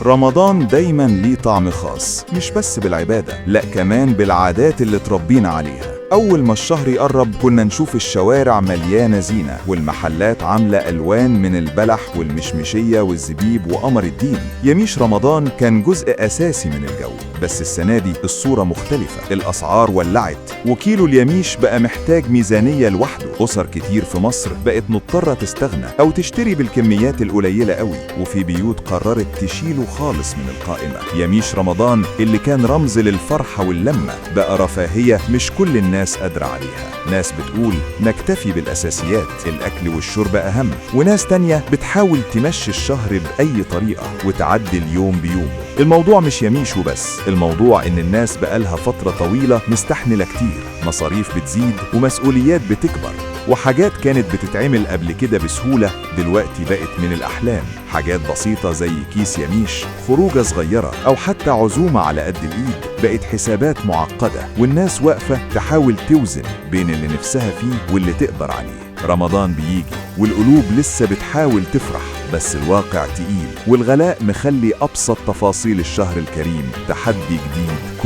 رمضان دايما ليه طعم خاص، مش بس بالعبادة، لا كمان بالعادات اللي تربينا عليها. أول ما الشهر يقرب كنا نشوف الشوارع مليانة زينة، والمحلات عاملة ألوان من البلح والمشمشية والزبيب وقمر الدين. يميش رمضان كان جزء أساسي من الجو، بس السنة دي الصورة مختلفة. الأسعار ولعت، وكيلو اليميش بقى محتاج ميزانية لوحده. أسر كتير في مصر بقت مضطرة تستغنى أو تشتري بالكميات القليلة قوي، وفي بيوت قررت تشيله خالص من القائمة. يميش رمضان اللي كان رمز للفرحة واللمة بقى رفاهية مش كل الناس قادرة عليها. ناس بتقول نكتفي بالأساسيات، الأكل والشرب أهم، وناس تانية بتحاول تمشي الشهر بأي طريقة وتعدي اليوم بيومه. الموضوع مش يميش وبس، الموضوع إن الناس بقالها فترة طويلة مستحملة كتير، مصاريف بتزيد ومسؤوليات بتكبر، وحاجات كانت بتتعمل قبل كده بسهولة دلوقتي بقت من الأحلام. حاجات بسيطة زي كيس يميش، خروجة صغيرة، أو حتى عزومة على قد الإيد بقت حسابات معقدة، والناس واقفة تحاول توزن بين اللي نفسها فيه واللي تقدر عليه. رمضان بيجي والقلوب لسه بتحاول تفرح، بس الواقع تقيل، والغلاء مخلي أبسط تفاصيل الشهر الكريم تحدي جديد.